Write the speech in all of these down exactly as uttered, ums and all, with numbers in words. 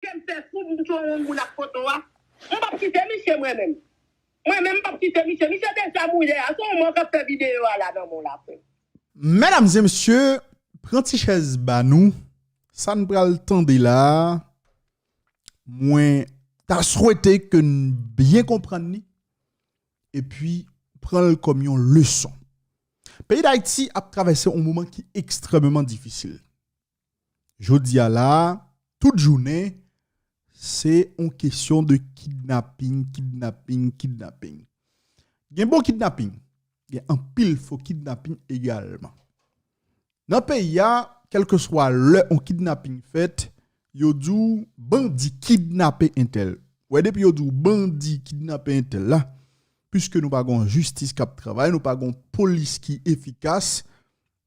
Ke m fè fou m tchon yon moun ak foto a. M p ap kite misye mwen menm. Mwen menm m p ap kite misye. Misye deja mouye a. Se yon mò k ap fè videyo a la nan men w la, frè m. Medam e mesye, pran ti chèz ba nou. Sa n pral tande la a, mwen ta swete ke n byen konprann li, epi pran l kòm yon leson. Peyi Dayiti ap travèse yon moman ki ekstrèmeman difisil. Jodi a la a, tout jounen, se yon kesyon de kidnaping, kidnaping, kidnaping. Gen bon kidnaping, gen anpil fo kidnaping egalman. Nan peyi a, kèlkeswa lè yon kidnaping fèt, yo di w bandi kidnape entèl. Wè, depi yo di w bandi kidnape entèl la, piske nou pa gen yon jistis k ap travay, nou pa gen yon polis ki efikas,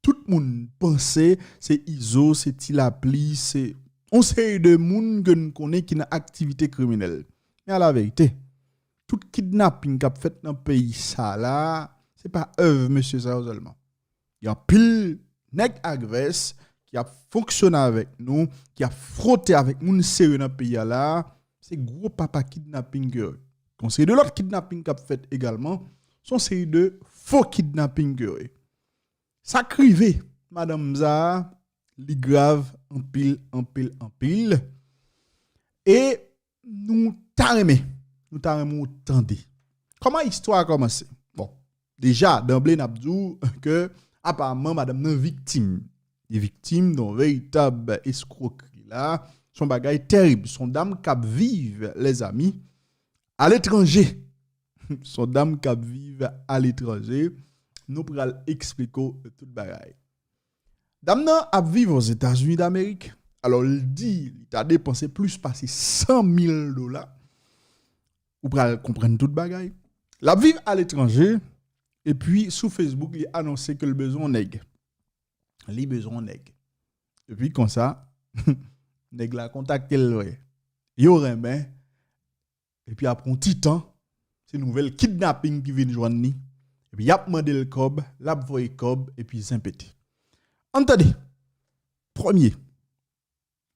tout moun panse se Izo, se Ti Lapli, se yon seri de moun ke n konnen ki nan aktivite kriminèl. Men a la verite, tout kidnaping k ap fèt nan peyi sa la, se pa èv mesye sa yo sèlman. Gen anpil nèg ak vès ki ap fonksyone avèk nou, ki ap fwote avèk moun serye nan peyi a la. Se gwo papa kidnaping yo ye. Gen yon seri de lòt kidnaping k ap fèt egalman. Se yon seri de fo kidnaping yo ye. Sa k rive madanm sa a, li grav anpil, anpil, anpil. E nou ta renmen, nou ta renmen w tande. Kòman istwa a kòmanse? Bon, deja, danble, n ap di w ke, aparamman, madanm nan viktim. Li viktim de yon veritab eskwokri la. Se yon bagay tèrib. Se yon dam k ap viv, lèzami, aletranje. Se yon dam k ap viv aletranje. Nou pral eksplike w tout bagay. Dam nan ap viv Ozetazini Damerik. Alò, l di li ta depanse plis pase san mil dola. Ou pral konprann tout bagay. L ap viv aletranje, epi sou Facebook, li anonse ke l bezwen yon nèg. Li bezwen yon nèg. Epi konsa, nèg la kontakte l vre. Yo renmen. Epi apre yon ti tan, se nouvèl kidnaping ki vin jwenn li. Epi y ap mande l kòb, l ap voye kòb, epi zen pete. Ann tande. Premye.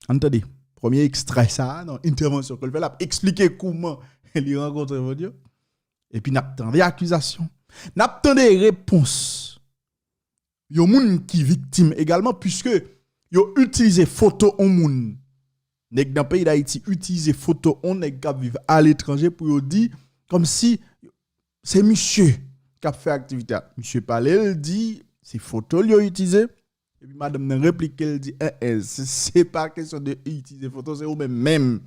Ann tande. Premye ekstrè sa a, nan entèvansyon ke l fè, l ap eksplike kouman li rankontre moun yo. Epi n ap tande akizasyon. N ap tande repons yon moun ki viktim egalman, piske yo itilize foto yon moun. Nèg nan peyi Dayiti itilize foto yon nèg k ap viv aletranje pou yo di, kòmsi se misye k ap fè aktivite a. Misye pale, l di, se foto l yo itilize. Epi madanm nan replike, l di, en, en, se, se pa kesyon de itilize foto, se ou menm menm.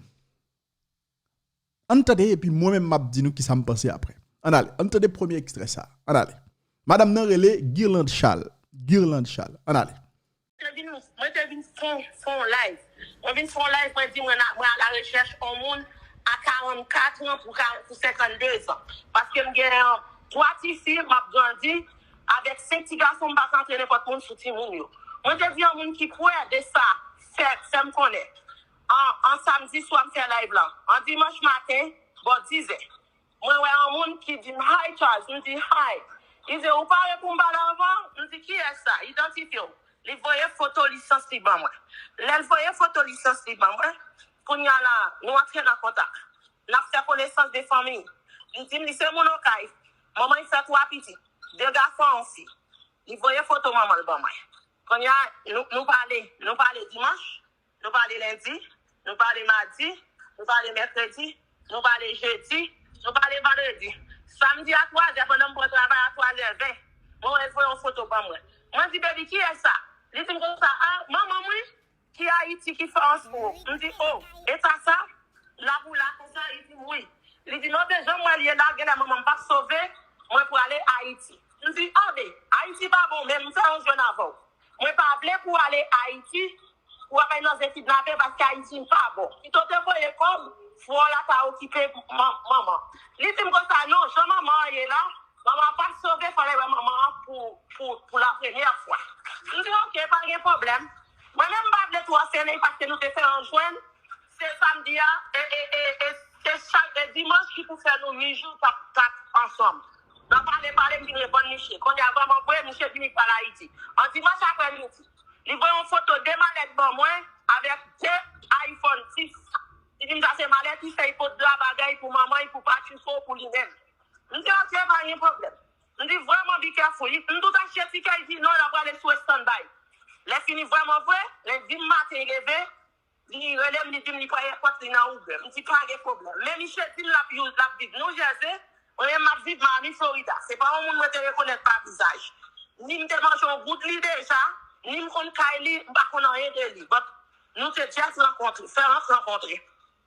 Ann tande, epi mwen menm m ap di nou kisa m panse apre. Ann ale, ann tande premye ekstrè sa a. Ann ale. Madanm nan rele Guirlande Charles. Guirlande Charles. Ann ale. Te vin, mwen te vin fon, fon live. Mwen vin fon live, mwen di mwen a- mwen a la rechèch on moun a karannkat an pou ka- pou senkannde zan. Paske m gen twa ti fi, m ap grandi avèk senk ti gason, m pa ka antre nenpòt moun sou timoun yo. Mwen te di yon moun ki kwè de sa, fè, fè m konnen. An, an samdi swa m fè live la. An dimanch maten, bò dizè. Mwen wè yon moun ki di m, "Hi, Charles." M di, "Hi." Li di, "Ou pare pou m pale anvan?" M di, "Kiyès sa? Idantifye w." Li voye foto lisans li ban mwen. Lè l voye foto lisans li ban mwen, kounye a la, nou antre nan kontak. N ap fè konesans de fanmi. Li di m li se moun Okay. Manman l fè twa pitit, de gason, yon fi. Li voye foto manman l ban mwen. Kounye a, nou, nou pale, nou pale dimanch. Nou pale lendi, nou pale madi, nou pale mèkredi, nou pale jedi, nou pale vandredi. Samdi a twazè, pandan m pran travay a twazè ven, mwen wè l voye yon foto ban mwen. Mwen di, "Baby, kiyès sa?" Li di m konsa, "A, manman m wi, ki Ayiti, ki fè anso." M di, "O, e sa sa?" L ap ou la konsa, li di m, "Wi." Li di, "Non, se jan m wè l ye la, genlè manman m p ap sove, mwen prale Ayiti." M di, "Anben, Ayiti pa bon, men m fè yon jèn avè w." Mwen pa vle pou w ale Ayiti, pou w ap al nan zen kidnape, paske Ayiti pa bon. Pito w te voye kòb, frè w la ta okipe man- manman. Li di m konsa, "Non, jan manman an ye la, manman an p ap sove, fò l al wè manman an pou, pou, pou lapremyè fwa." M di, "Oke, pa gen pwoblèm." Mwen menm m pa vle twò sene paske nou te fè yon jwenn, se samdi a, e, e, e, e se chak, e dimanch ki pou fè nou uit jou k ap, k ap ansanm. Nan pale, pale, m vin reponn misye. Kounye a, vrèman vre, misye vini pral Ayiti. An dimanch aprèmidi, li voye yon foto de malèt ban mwen avèk de iPhone sis. ki fè y pot dra bagay pou manman y, pou Patrico, pou li menm. M di, "Ok, pa gen pwoblèm." M di, "Vrèman, be careful." M tout achte tikè, li di, "Non, l ap prale sou standby." Lè fini vrèman vre, lendi maten, li leve, li rele m, li di m li pral èpòt, li nan Uber. M di, "Pa gen pwoblèm." Men misye di m l ap, l ap viv New Jersey, mwen menm m ap viv Miami, Florida. Se pa yon moun mwen te rekonèt pa vizaj. Ni m te manje yon goud li deja, ni m konn kay li, m pa konn anyen de li. But nou te just rankontre, fè rank rankontre.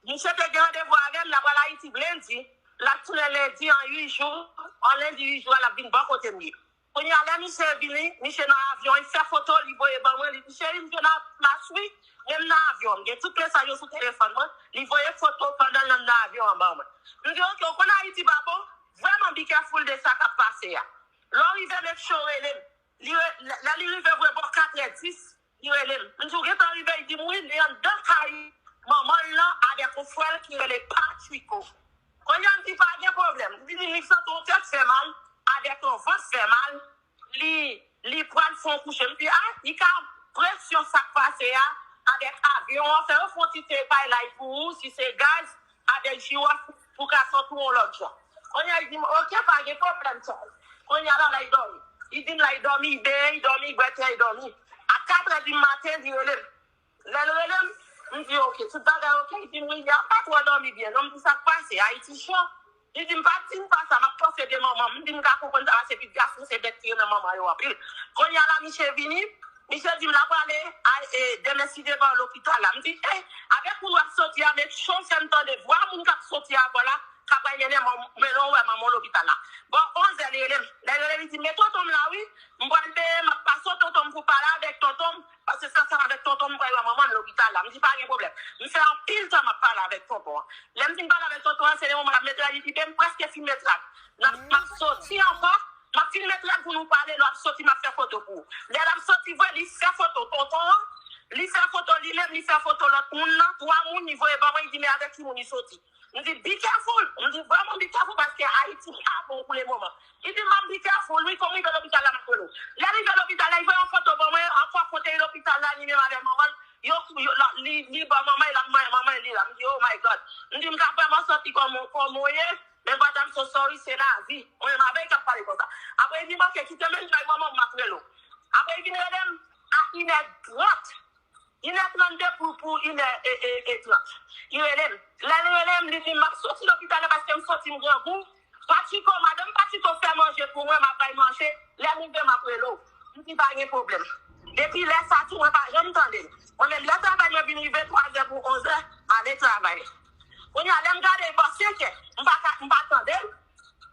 Misye te gen randevou avè m, l ap al Ayiti lendi, l ap tounen lendi an uit jou, an lendi uit jou a, l ap vin bò kote m ye. Kounye a, lè misye vini, misye nan avyon, li fè foto, li voye ban mwen, li di, "Cheri, m jwenn nan plas wi, men m nan avyon, m gen tout mesaj yo sou telefòn mwen." Li voye foto pandan l nan avyon an ban mwen. M di, "Ok, ou konn Ayiti pa bon, vrèman be careful de sa k ap pase a. Lè w rive, make sure w rele m." Li re- lè li rive vre bò katrè dis, li rele m. M di, "Ou gentan rive?" Li di m wi, li anndan kay manman l lan avèk yon frè l ki rele Patrico. Kounye a m di, "Pa gen pwoblèm." M di, "Li santi yon tèt fè mal, avèk yon vant fè mal, li, li pral fè yon kouche." M di, "A, li ka presyon sa k pase a, avèk avyon an, fè yo fè yon ti te bay lay pou ou, si se gaz, avèk jiwòf, pou ka sòti yon lòt jan." Kounye a, li di m, "Ok, pa gen pwoblèm, Charles." Kounye a la, l al dòmi. Li di m l al dòmi, li beye, li dòmi, li bwè te, li dòmi. A katrè di maten, li rele m. Lè l rele m, m di, "Ok, tout bagay ok?" Li di m, "Wi, li pa twò dòmi byen, non." M di, "Sa k pase? Ayiti cho." Li di m, "Pa di m pa sa, m ap panse de manman m." M di, "M ka konprann sa, paske pitit gason se bèt ki renmen manman yo anpil." Kounye a la, misye vini, misye di m l ap prale a, e, demen si devan lopital la. M di, "Eh, avèk moun w ap soti a, make sure w fè m tande vwa moun k ap soti avè w la, k ap al mennen manm- mennen w wè manman w lopital la." Bò onzè, li rele m. Lè li rele m, li di, "Men tonton m la, wi. M pral beye, m ap pase w tonton m pou pale avèk tonton m, paske se ansanm avèk tonton m m pral wè manman m lopital la." M di, "Pa gen pwoblèm." M fè anpil tan m ap pale avèk tonton an. Lè m fin pale avèk tonton an, se le moman l ap mete rad, li di, "Ben, m prèske fin mete rad. N ap, m ap soti ankò, m ap fin mete rad pou nou pale, lè w ap soti, m ap fè foto pou ou." Lè l ap soti vre, li fè foto tonton an, li fè foto li menm, li fè foto lòt moun nan, twa moun, li voye ban mwen, li di, "Men avèk ki moun li soti?" M di, "Be careful." M di, "Vrèman be careful, paske Ayiti pa bon pou le moman." Li di, "M ap be careful, wi, kòm m rive lopital la, m ap rele w." Lè l rive lopital la, li voye yon foto ban mwen, ankò kote lopital la, li menm avèk manman l, yo, yo, la, li, li ban manman l, l ap manyen manman l, li la. M di, "Oh my God." M di, "M ka vrèman sòti kòm, kòm ou ye, men but I'm so sorry, se lavi." Mwen menm avè l k ap pale konsa. Apre, li di m, "Ok, kite m enjoy manman m, m ap rele w." Apre, li vin rele m a inè trant. Inè trannde pou, pou inè e, e, e trant. Li rele m. Lè l rele m, li di m, "M ap soti lopital la paske m santi m grangou. Patrico, madanm Patrico fè manje pou mwen, m ap bay manje. Lè m rive, m ap rele w." M di, "Pa gen pwoblèm." Depi lè sa tou, mwen pa janm tande l. Mwen menm, lè travay mwen vin rive twazè pou onzè, m ale travay. Kounye a, lè m gade bò senkè, m pa ka, m pa tande l.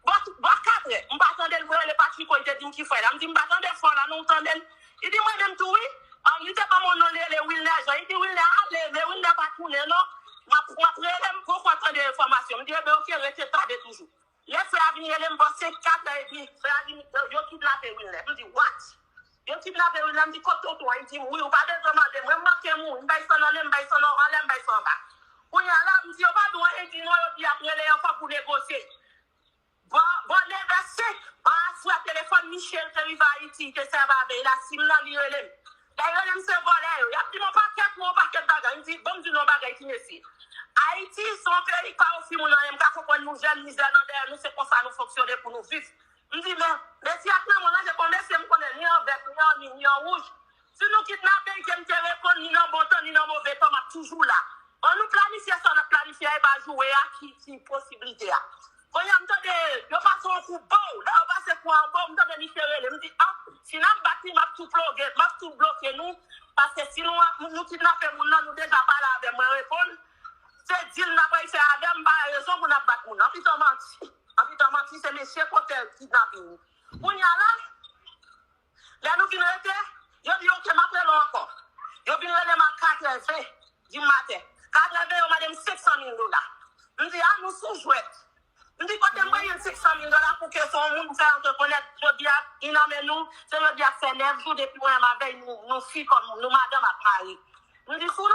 Bò, bò katrè, m pa tande l, mwen rele Patrico, li te di m ki fè la. M di, "M pa tande fò la, non, ou tande l?" Li di, "Mwen menm tou, wi." An, li te ban m yon non, li rele Wilner Jean. Li di, "Wilner, ale, men Wilner pa tounen, non. M ap, m ap rele, m poko tande enfòmasyon." M di, "Ebyen, ok, rete tande toujou." Lè frè a vin rele m, bò se katrè epi, frè a di m, "Yo, yo kidnape Wilner." M di, "What?" "Yo kidnape Wilner?" M di, "Kot tonton an?" Li di m, "Wi, ou pa bezwen mande mwen, m manke mouri, m bay san nan men, m bay san nan anlè, m bay san anba." Kounye a la, m di, "Yo pa di w anyen?" Li di, "Non, yo di y ap rele ankò pou negosye." Bò, bò nevè senk, an aswè, telefòn Michel te rive Ayiti, li te sèvi avè l, la sim nan, li rele m. Lè l rele m, se vòlè yo. Y ap di m yon pakèt mo, yon pakèt bagay. M di, "Ban m di nou yon bagay, ti mesye. Ayiti, se yon peyi k pa ofri moun anyen. M ka konprann nou jèn, mizè nan dèyè nou, se konsa nou fonksyone pou nou viv." M di, "Men, mesye ak nan mwen ranje pou mesye m konnen ni an vèt, ni an mi, ni an wouj. Si nou kidnape l, ke m te reponn, ni nan bon tan, ni nan move tan, m ap toujou la. An nou planifye sa n ap planifye a, e pa joure a ki, ki posiblite a." Kounye a, m tande yo pase yon kou bow. Lè yo pase kou an bow, m tande misye rele. M di, "Ah, si n ap bat li, m ap tou ploge, m ap tou bloke nou. Paske si nou, nou kidnape moun nan, nou deja pale avè m, mwen reponn. Se deal n ap pral fè avè m, pa rezon pou n ap bat moun nan." Anpitan manti. Anpitan manti, se mesye kote kidnapin. Kounye a la, lè nou vin rete, yo di, "Ok, m ap rele w ankò." Yo vin rele m a katrè ven di maten. Katrè ven, yo mande m senk san mil dola. M di, "A, nou sou jwèt." M di, "Kote m genyen senk san mil dola pou ke se yon moun m fè antrekonèt jodi a, li nan men nou, se jodi a fè nèf jou depi mwen menm avè l, nou, nou fi kòm nou madanm ak mari." M di, "Si w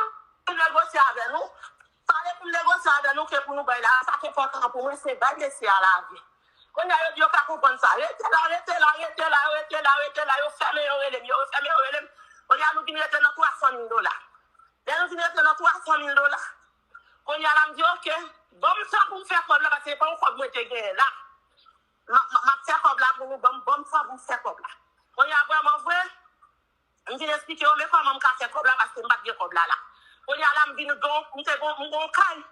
vle negosye avè nou, pale pou m negosye avè nou ke pou nou bay la, sa k enpòtan pou mwen, se bay mesye a lavi." Kounye a, yo di yo ka konprann sa. Rete la, rete la, rete la, rete la, rete la. Yo fèmen, yo rele m, yo fèmen, yo rele m. Kounye a, nou vin rete nan twa san mil dola. Lè nou vin rete nan twa san mil dola, Kounye a la, m di, "Oke, ban m tan pou m fè kòb la, paske se pa yon kòb mwen te genyen la. M ap m ap fè kòb la pou nou, ban m ban m tan pou m fè kòb la." Kounye a, vrèman vre, m vin eksplike yo, men kòman m ka fè kòb la, paske m pa t gen kòb la la. Kounye a la, m vin gon, m te gon, m gon kay,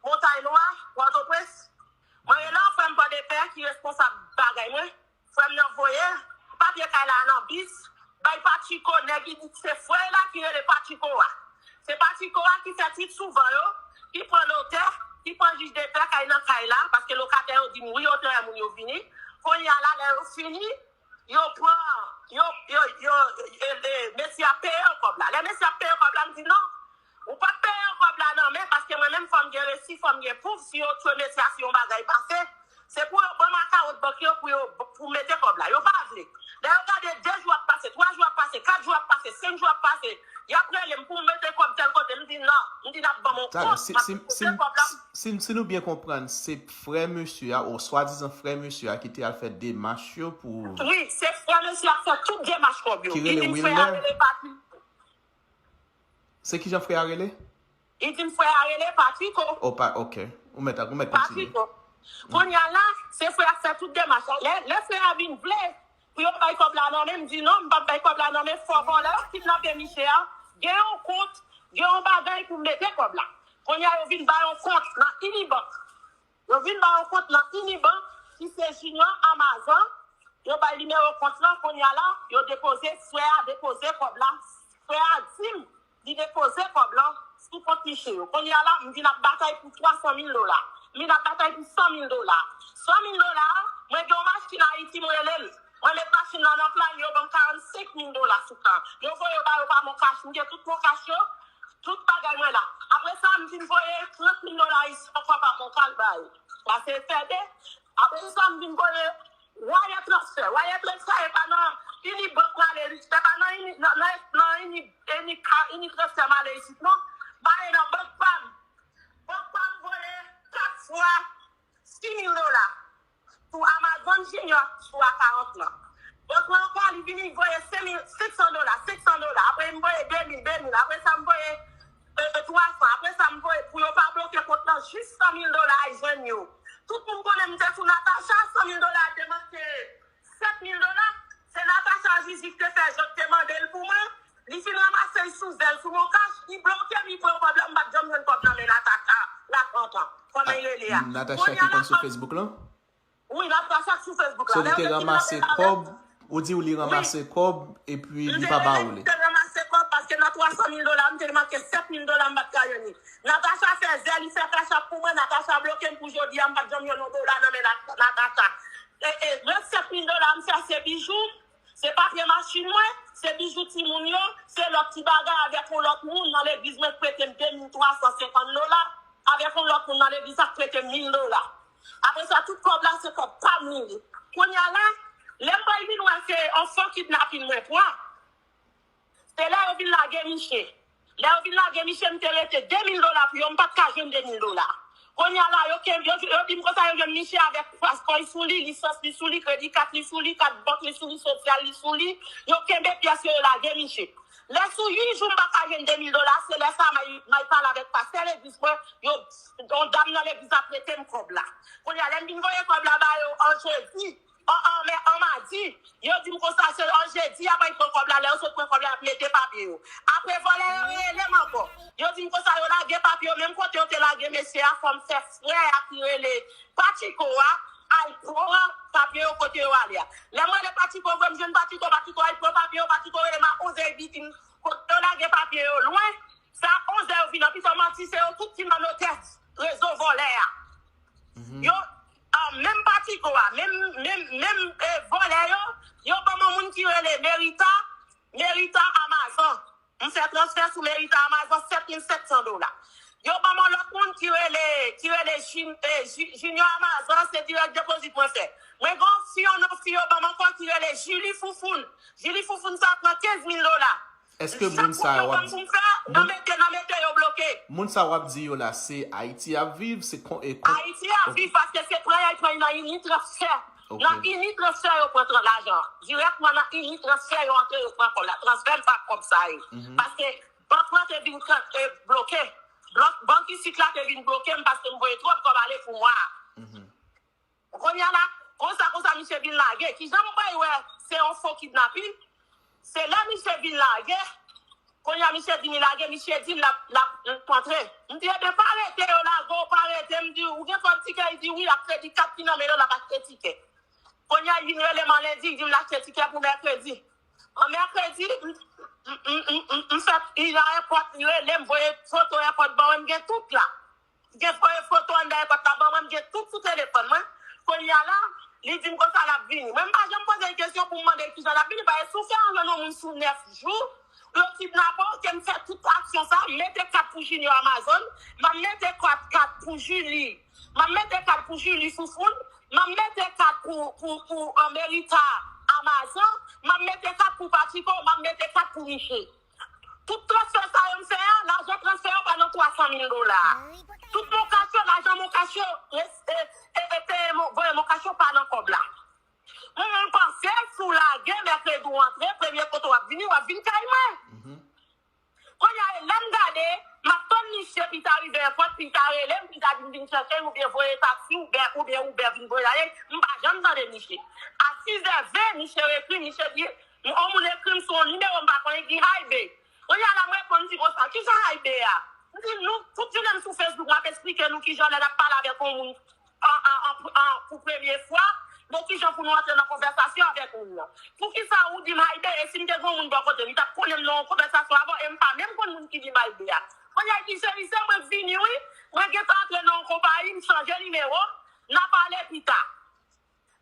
Montay Nwa, Pòtoprens. Mwen rele yon frè m Pòdepè ki responsab bagay mwen. Frè m nan voye papye kay la nan bis, bay Patchiko, nèg li di se frè la ki rele Patchiko a. Se Patchiko a ki fè twit souvan yo, ki pran notè, ki pran jij de pè kay nan kay la, paske lokatè yo di m wi, yo te wè moun yo vini. Kounye a la, lè yo fini, yo pran, yo, yo, yo, e, e, mesye a peye yo kòb la. Lè mesye a peye yo kòb la, m di non, ou p ap peye yo kòb la nan men, paske mwen menm fò m gen resi, fò m gen pwouv, si yo tchwe mesye a, si yon bagay pase, se pou yo ban m akawont bank yo pou yo, pou mete kòb la. Yo pa vle. Lè yo gade de jou ap pase, twa jou ap pase, kat jou ap pase, senk jou ap pase, y ap rele m pou m mete kòb tèl kote, m di non, m di n ap ban m yon kont, m ap koupe kòb la. Si, si nou byen konprann, se frè mesye a, ou swadizan frè mesye a ki te al fè demach yo pou. Wi, se frè mesye a k fè tout demach kòb yo. Ki rele Wilner. Se kijan frè a rele? Li di m frè a rele Patriko. Oh, pa, ok. Ou mèt, ou mèt kontinye. Patriko. Kounye a la, se frè a k fè tout demach la. Lè, lè frè a vin vle pou yo bay kòb la nan men, m di non, m p ap bay kòb la nan men, fò vòlè yo kidnape misye a. Gen yon kont, gen yon bagay pou m mete kòb la. Kounye a, yo vin bay yon kont nan Inibank. Yo vin ba yon kont nan Inibank, ki se Junior Amazon. Yo bay nimewo kont lan, kounye a la, yo depoze, frè a depoze kòb la. Frè a di m li depoze kòb lan sou kont misye yo. Kounye a la, m vin ap batay pou twa san mil dola. M vin ap batay pou san mil dola. San mil dola, mwen gen yon machin Ayiti, m rele l. Mwen met machin lan nan play, yo ban m karannsenk mil dola sou kan. Yo voye yo ba yo pa MonCash, m gen tout MonCash yo, tout bagay mwen la. Apre sa, m vin voye trant mil dola isi ankò pa MonCash ba yo. Sa se fè de. Apre sa, m vin voye wire transfer. Wire transfer, e pa nan Inibank m ale li, se pa nan Ini, nan, nan, nan Ini, Ini, Ini Transfer m ale isit non. M ale nan bank pa m. Bank pa m voye kat fwa sis mil dola. Sou Amazon Junior, sou a karant lan. Bank lan ankò, li vini voye senk mil, senk san dola, senk san dola. Apre, m voye de mil, de mil. Apre sa, m voye, e, e, twa san. Apre sa, m voye, pou yo pa bloke kont lan, jis san mil dola al jwenn yo. Tout moun konnen m te sou Natacha, san mil dola te manke sèt mil dola. Se Natacha Zizi ki te fè jan te mande l pou mwen. Li fin ranmase l sou Zelle, sou MonCash, li bloke m, li pran kòb la, m pa t janm jwenn kòb nan men Natacha, la trant an, kòman l rele a. Natacha ki konn sou Facebook lan? Wi, Natacha sou Facebook la. So, li te ranmase kòb, ou di w li ranmase kòb, epi li pa ba ou li. Wi, m te ranmase kòb, paske nan twa san mil dola, m te manke sèt mil dola, m pa t ka jwenn li. Natacha fè Zelle, li fè Cash App pou mwen, Natacha bloke m pou jodi a, m pa t janm jwenn yon dola nan men Nat-, Natacha. E, e, rès sèt mil dola, m fè se bijou, se papye machin mwen, se bijou timoun yo, se lòt ti bagay avèk yon lòt moun nan legliz mwen k prete m de mil twa san senkant dola, avèk yon lòt moun nan legliz la k prete m mil dola. Apre sa, tout kòb la, se kòb pa m li ye. Kounye a la, lè m bay vin wè se yon fo kidnapin mwen pran. Se lè yo vin lage misye. Lè yo vin lage misye, m te rete de mil dola pou yo, m pa t ka jwenn de mil dola. Kounye a la, yo kenbe, yo, yo di m konsa, yo jwenn misye avèk paspò l sou li, lisans li sou li, kredi kat li sou li, kat bank li sou li, sosyal li sou li. Yo kenbe pyès yo, yo lage misye. Lè sou uit jou m pa ka jwenn de mil dola, se lè sa m ay, m ay pale avèk pastè legliz mwen, yo, yon dam nan legliz la prete m kòb la. Kounye a, lè m vin voye kòb la ba yo an jedi, an, an, mè, an madi, yo di m konsa se an jedi y ap al pran kòb la, lè yo sot pran kòb la, y ap mete papye yo. Apre vòlè yo rele m ankò. Yo di m konsa yo lage papye yo, menm kote yo te lage mesye a, fò m fè frè a ki rele Patchiko a, al pran papye yo kote yo ale a. Lè m rele Patchiko, vre m jwenn Patchiko, Patchiko al pran papye yo, Patchiko rele m a onzè, li di m kote yo lage papye yo lwen. Sa onzè yo vin an pito manti, se yo tout ki nan notè rezo vòlè a. Yo, ah, menm Patchiko a, menm, menm, menm, eh, vòlè yo, yo ban m yon moun ki rele Merita, Merita Amazon. M fè transfè sou Merita Amazon sèt mil sèt san dola. Yo ban m yon lòt moun ki rele, ki rele Jin-, eh, Ji-, Junior Amazon, se direct deposit mwen fè. Mwen gen yon fi, yon non fi yo ban m ankò ki rele Julie Foufoun. Julie Foufoun sa pran kenz mil dola. Èske moun sa yo ap, moun sa w ap di yo la, se Ayiti y ap viv, se kon, e kon? Ayiti y ap viv, paske se pran y al pran nan Ini Transfè. Nan Ini Transfè yo pran tran-, lajan. Dirèkman nan Ini Transfè yo antre, yo pran kòb la. Transfè m pa kòb sa yo. Paske bank lan te vin bloke. Lòt bank isit la te vin bloke m paske m voye twòp kòb ale pou mwa a. Kounye a la, konsa, konsa, misye vin lage. Kijan m bay wè se yon fo kidnapin? Se lè misye vin lage, kounye a misye di li lage, misye di l l ap, l ap, l ap antre. M di, "Ebyen, pa rete, yo lage w, pa rete." M di, "Ou gen twòp tikè?" Li di, "Wi, ak kredi kat ki nan men l, l ap achte tikè." Kounye a, li vin rele m an lendi, li di m l achte tikè pou mèkredi. An mèkredi, m, m, m, m, m, m fè, li nan èpòt, li rele m, voye foto èpòt ban mwen, m gen tout la. Gen fo-, foto anndan èpòt la ban mwen, m gen tout sou telefòn mwen. Kounye a la, li di m konsa l ap vini. Mwen, m pa janm poze l kesyon pou m mande l kijan l ap vini, paske si w fè antre nan moun sou nèf jou, yo kidnape w, ke m fè tout aksyon sa, m mete kat pou Junior Amazon, m ap mete kat, kat pou Julie, m ap mete kat pou Julie Foufoun, m ap mete kat pou, pou, pou, eh, Merita Amazon, m ap mete kat pou Patrico, m ap mete kat pou Miche. Tout transfè sa yo m fè a, lajan transfè yo pa nan twa san mil dola a. Tout Moncash yo, lajan Moncash yo, res-, e, e, e, peye Mon-, voye Moncash yo pa nan kòb la. Mwen menm panse, si w lage, mèkredi w antre, premye kote w ap vini, w ap vin kay mwen. Kounye a, lè m gade, m ap tann misye, Pita rive èpòt, Pita rele m, Pita di m vin chèche l, oubyen voye taksi, oubyen, oubyen Uber vin voye l ale, m pa janm tande misye. A sizè ven, misye ekri, misye di, yon moun ekri m sou yon nimewo m pa konnen, li di, "Hi, bae." Kounye a la, m reponn, m di, "Konsa, kijan hi, bae a?" M di, "Nou, tout jounen m sou Facebook, m ap eksplike nou kijan lè n ap pale avèk yon moun an, an, an, an, pou premye fwa, bon, kijan pou nou antre nan konvèsasyon avèk moun nan. Poukisa ou di m hi, bae, e si m te gen yon moun bò kote m, li t ap konnen m nan yon konvèsasyon avan, e m pa menm konn moun ki di m hi, bae a?" Kounye a, li di, "Cheri, se mwen k vini, wi. Mwen gentan antre nan yon konpayi, m chanje nimewo, n a pale pita."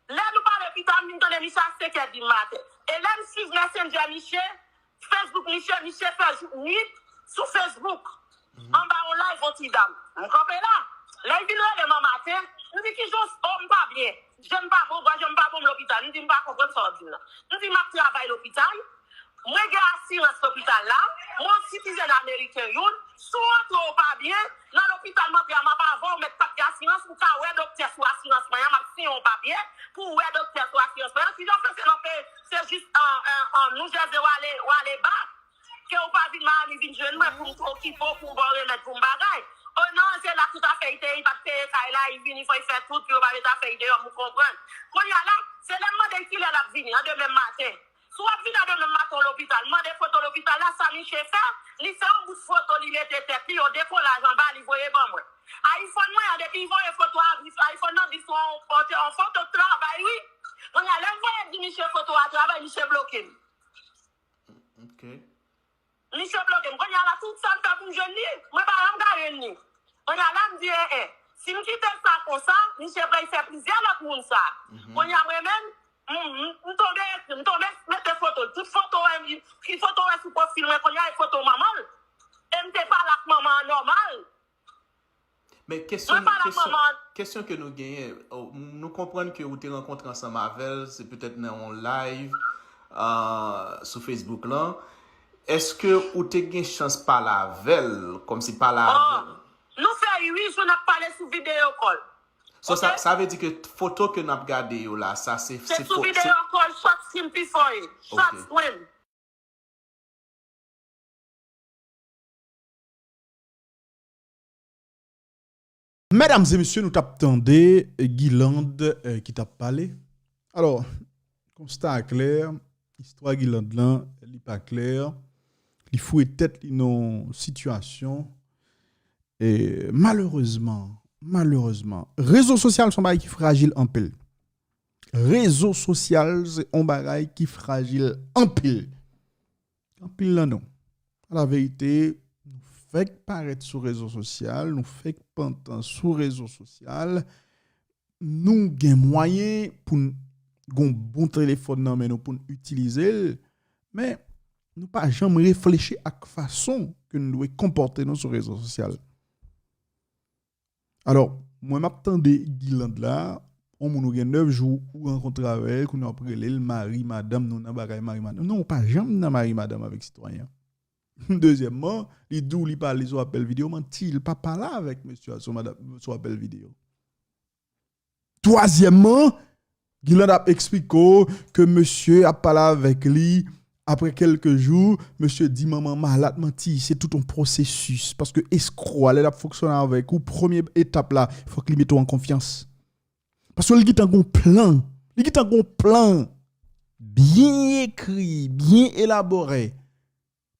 Lè nou pale pita, m vin tande misye a senkè di maten. E lè m swiv Messenger misye, Facebook misye, misye fè jou, nwit sou Facebook, anba yon live yon ti dam. M kanpe la. Lè l vin rele m an maten, m di, "Kijan w, oh, m pa byen. Je m pa bon, gòj m pa bon, m lopital." M di, "M pa konprann sa w ap di m nan." M di, "M ap travay lopital. Mwen gen asirans lopital la. Mwen yon sitizèn ameriken youn. Si w antre w pa byen, nan lopital m antre a, m ap avè w, mèt pa t gen asirans, ou ka wè doktè sou asirans mwen an, m ap siyen yon papye pou w wè doktè sou asirans mwen an. Kijan w fè se nan peyi, se jis an, an, an New Jersey w ale, w ale ba, ke w pa vin Miami vin jwenn mwen pou m okipe w, pou m ba w remèd, pou m bagay. O non, se la tout afè l te ye, li pa t peye kay la, li vini, fò l fè tout, pou yo pa met afè l deyò, m konprann. Kounye a la, se lè m mande l kilè l ap vini, an demen maten. Si w ap vin a demen maten w lopital, mande foto lopital la, sa misye fè, li fè yon bout foto, li mete tèt li, yon dekolaj anba, li voye ban mwen. iPhone mwen an, depi l voye foto a, iPhone nan di se yon, yon, yon foto travay, wi. Kounye a, lè m voye di misye foto a travay, misye bloke m. Ok. Misye bloke m. Kounye a la, tout sa m fè pou m jwenn li, mwen pa janm ka jwenn li. Kounye a la, m di, en, en, si m kite sa konsa, misye pral fè plizyè lòt moun sa. Kounye a, mwen menm, m, m, m tonbe ekri, m tonbe mete foto l. Tout foto w wè, ki foto w wè sou pwofil mwen, kounye a, e foto manman l. E m te pale ak manman an nòmal. Men kesyon, kesyon, kesyon ke nou genyen, oh, nou konprann ke ou te rankontre ansanm avè l, se petèt nan yon live, ah, sou Facebook lan. Èske ou te gen chans pale avè l, kòmsi pale avè l? Oh, nou fè uit jou n ap pale sou video call. So, sa, sa vle di ke foto ke n ap gade yo la, sa se, se sou video call, short screen P four A, short screen. Medam e mesye, nou t ap tande, eh, Guilande, eh, ki t ap pale. Alò, konsta a klè, istwa Guilande lan, li pa klè, li foure tèt li nan yon sitiyasyon, eh, malerezman, malerezman, rezo sosyal se yon bagay ki frajil anpil. Rezo sosyal se yon bagay ki frajil anpil. Anpil nan nou, a la verite, nou fèk parèt sou rezo sosyal, nou fèk pantan sou rezo sosyal, nou gen mwayen pou n gon bon telefòn nan men nou pou n itilize l, men nou pa janm reflechi ak fason ke nou dwe konpòte nou sou rezo sosyal. Alò, mwen m ap tande Guilande la, yon moun ou gen nèf jou ou rankontre avè l, kounye a w ap rele l mari madanm, nou nan bagay mari madanm. Non, ou pa janm nan mari madanm avèk sitwayen an. Dezyèmman, li di w li pale sou apèl videyo, manti, li pa pale avèk mesye a sou madanm, sou apèl videyo. Twazyèmman, Guilande ap eksplike w ke mesye ap pale avèk li Apre kèlke jou, mesye di manman malad, manti, se tout yon pwosesis. Paske eskro a, lè l ap fonksyone avèk ou, premye etap la, fòk li mete w an konfyans. Paske li gentan gon plan. Li gentan gon plan byen ekri, byen elabore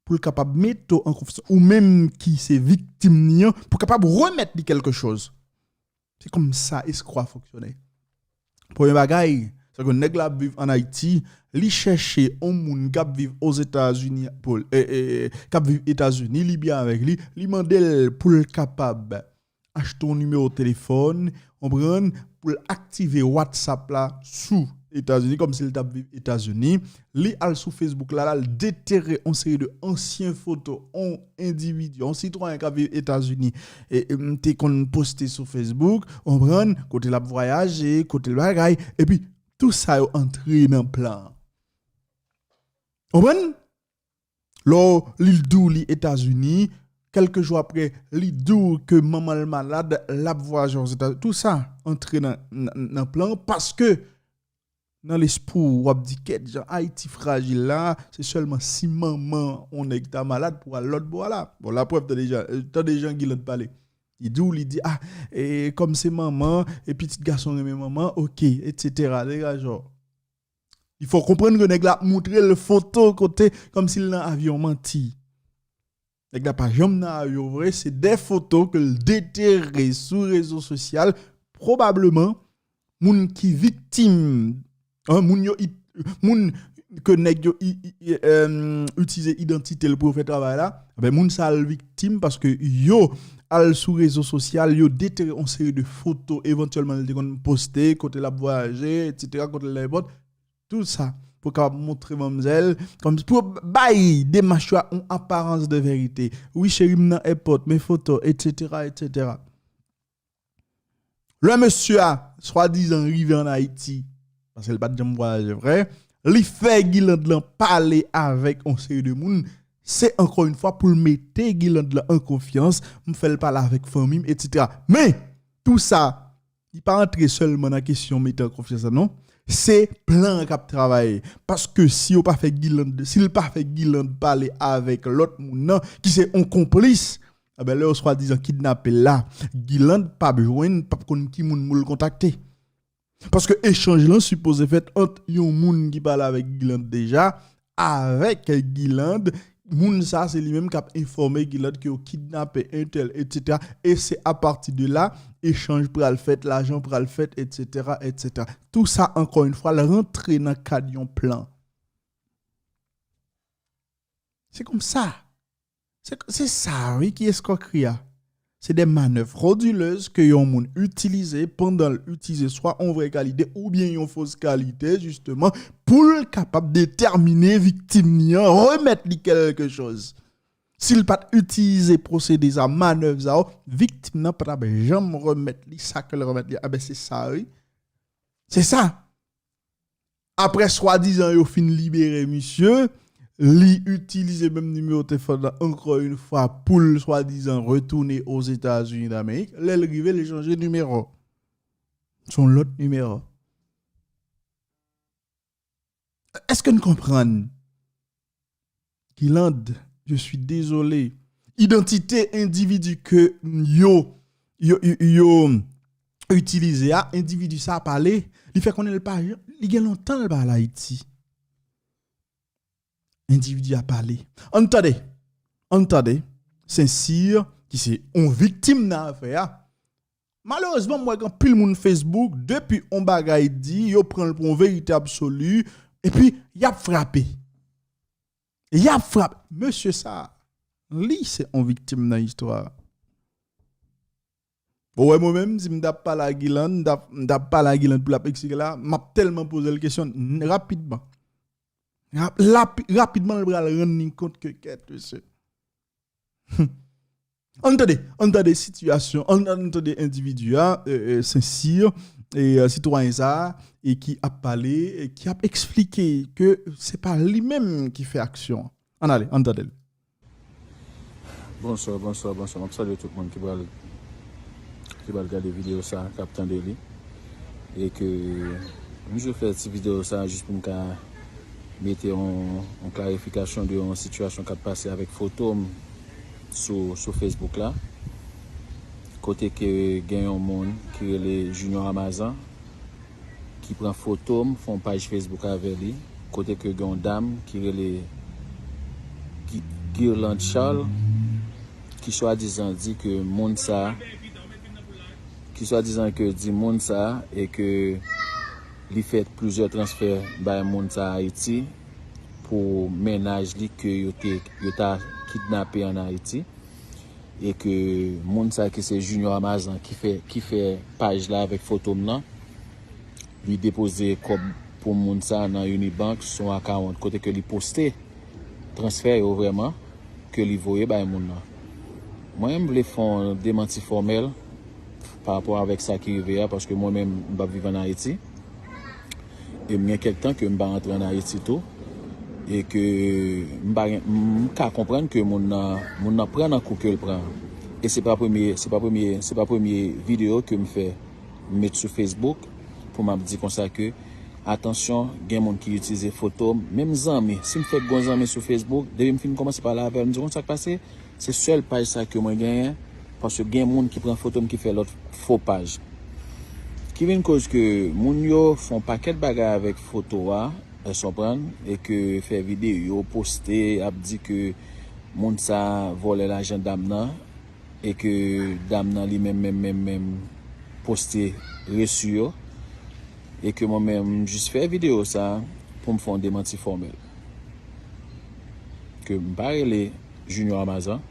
pou l kapab mete w an konfyans. Ou menm ki se viktim li an, pou kapab remèt li kèlke choz. Se konsa eskro a fonksyone. Premye bagay, se ke nèg la ap viv ann Ayiti, li chèche yon moun k ap viv Ozetazini, pou, e, e, k ap viv Etazini, li byen avèk li, li mande l pou l kapab achte yon nimewo telefòn, konprann, pou l aktive WhatsApp la sou Etazini, kòmsi l t ap viv Etazini. Li al sou Facebook la, l al detere yon seri de ansyen foto yon endividi, yon sitwayen k ap viv Etazini, e, e, m te konn poste sou Facebook, konprann, kote l ap vwayaje, kote l bagay, epi tou sa yo antre nan plan an. Konprann? Lè li di w li Etazini, kèlke jou apre, li di w ke manman l malad, l ap vwayaje Ozetazini. Tou sa antre nan, nan, nan plan an paske nan lespri w, w ap di, "Kèt, jan Ayiti frajil la, se sèlman si manman yon nèg ta malad pou al lòt bò a la." Bon, laprèv, tande jan, tande jan Guilande pale. Li di w, li di, "Ah, e, kòm se manman, e pitit gason renmen manman, oke, etsetera." Degaje w. Li fè w konprann ke nèg la ap montre l foto kote, kòmsi l nan avyon, manti. Nèg la pa janm nan avyon vre, se de foto ke l detere sou rezo sosyal, pwobableman, moun ki viktim, an, moun yo, i- moun ke nèg yo i- i- i- em, itilize idantite l pou yo fè travay la, ben, moun sa a l viktim paske yo al sou rezo sosyal, yo detere yon seri de foto, evantyèlman, l te konn poste, kote l ap vwayaje, etsetera, kote l nan èpòt, tou sa, pou kapab montre manmzèl, kòm pou bay demach yo a yon aparans de verite. Wi, cheri, m nan èpòt, men foto, etsetera, etsetera. Lè mesye a, swadizan, rive ann Ayiti, paske l pa t janm vwayaje vre, li fè Guilande lan pale avèk yon seri de moun, se ankò yon fwa pou l mete Guilande lan an konfyans, m fè l pale avèk fanmi m, etsetera. Men, tou sa, li pa antre sèlman nan kesyon mete an konfyans la, non. Se plan an k ap travay. Paske si yo pa fè Guilande, si l pa fè Guilande pale avèk lòt moun nan, ki se yon konplis, Enben, lè yo swadizan kidnape l la, Guilande p ap jwenn, p ap konn ki moun pou l kontakte. Paske echanj lan sipoze fèt ant yon moun ki pale avèk Guilande deja, avèk Guilande, moun sa se li menm k ap enfòme Guilande ke yo kidnape entèl, etsetera. E se apati de la, echanj pral fèt, lajan pral fèt, etsetera, etsetera. Tou sa, ankò yon fwa, l rantre nan kad yon plan. Se konsa. Se, se sa, wi, ki eskòkri a. Se de manèv frodilèz ke yon moun itilize pandan l itilize swa yon vrè kalite oubyen yon fos kalite, jisteman, pou l kapab detèmine viktim li an, remèt li kèlke choz. Si l pa t itilize pwosede sa, manèv sa yo, viktim nan pa t ap janm remèt li sa ke l remèt li. Enben, se sa, wi. Se sa. Apre swadizan yo fin libere misye, li itilize menm nimewo telefòn nan ankò yon fwa pou l swadizan retounen Ozetazini Damerik. Lè l rive, l chanje nimewo. Se yon lòt nimewo. Èske n konprann? Guilande, je suis désolé. Idantite endividi ke yo, yo, yo, yo itilize a, endividi sa a pale, li fè konnen l pa, li gen lontan l pa al Ayiti. Endividi a pale. Ann tande, ann tande, Sensir, ki se yon viktim nan afè a, malerezman, m wè gen anpil moun Facebook, depi yon bagay di, yo pran l pou yon verite absoli, epi y ap frape. Y ap frape. Mesye sa, li se yon viktim nan istwa a. Ou wè mwen menm, si m t ap pale a Guilande, m t ap, m t ap pale a Guilande pou l ap eksplike la, m ap tèlman poze l kesyon, n-, rapidman. Rap-, lapi-, rapidman, l pral rann li kont ke kèt, mesye. Ann tande, ann tande sitiyasyon, ann, ann tande endividi a, e, e, Sensir, e, e, sitwayen sa a, e ki ap pale, e ki ap eksplike ke se pa li menm ki fè aksyon an. Ann ale, ann tande l. Bonswa, bonswa, bonswa. M ap salye tout moun ki pral, ki pral gade videyo sa, k ap tande li. E ke m jwe fè ti videyo sa jis pou m ka Mete yon, yon klarifikasyon de yon sitiyasyon k ap pase avèk foto m sou, sou Facebook la. Kote ke gen yon moun ki rele Junior Amazan, ki pran foto m, fè yon paj Facebook avè li. Kote ke gen yon dam ki rele Gi-, Guirlande Charles, ki swadizan di ke moun sa, ki swadizan ke di moun sa, e ke li fè plizyè transfè bay moun sa Ayiti pou mennaj li ke yo te, yo ta kidnape an Ayiti, e ke moun sa ki se Junior Amazan ki fè, ki fè paj la avèk foto m nan, li depoze kòb pou moun sa nan Unibank sou account kote ke li poste transfè yo vrèman ke li voye bay moun nan. Mwen, m vle fè yon demanti fòmèl pa rapò avèk sa ki rive a, paske mwen menm, m p ap viv ann Ayiti. E m gen kèk tan ke m pa antre ann Ayiti tou. E ke m pa gen, m ka konprann ke moun nan, moun nan pran nan kou ke l pran. E se pa premye, se pa premye, se pa premye videyo ke m fè, m met sou Facebook pou m ap di konsa ke, atansyon, gen moun ki itilize foto m, menm zanmi, si m fèk gon zanmi sou Facebook, depi m fin kòmanse pale avè l, m di konn sa k pase, se sèl paj sa ke mwen genyen, paske gen moun ki pran foto m ki fè lòt fo paj. Ki vin koz ke moun yo fè yon pakèt bagay avèk foto a, èske w konprann, e ke fè videyo, poste, ap di ke moun sa vòlè lajan dam nan, e ke dam nan li menm, menm, menm, menm poste resi yo, e ke mwen menm, m jis fè videyo sa pou m fè yon demanti fòmèl. Ke m pa rele Junior Amazan.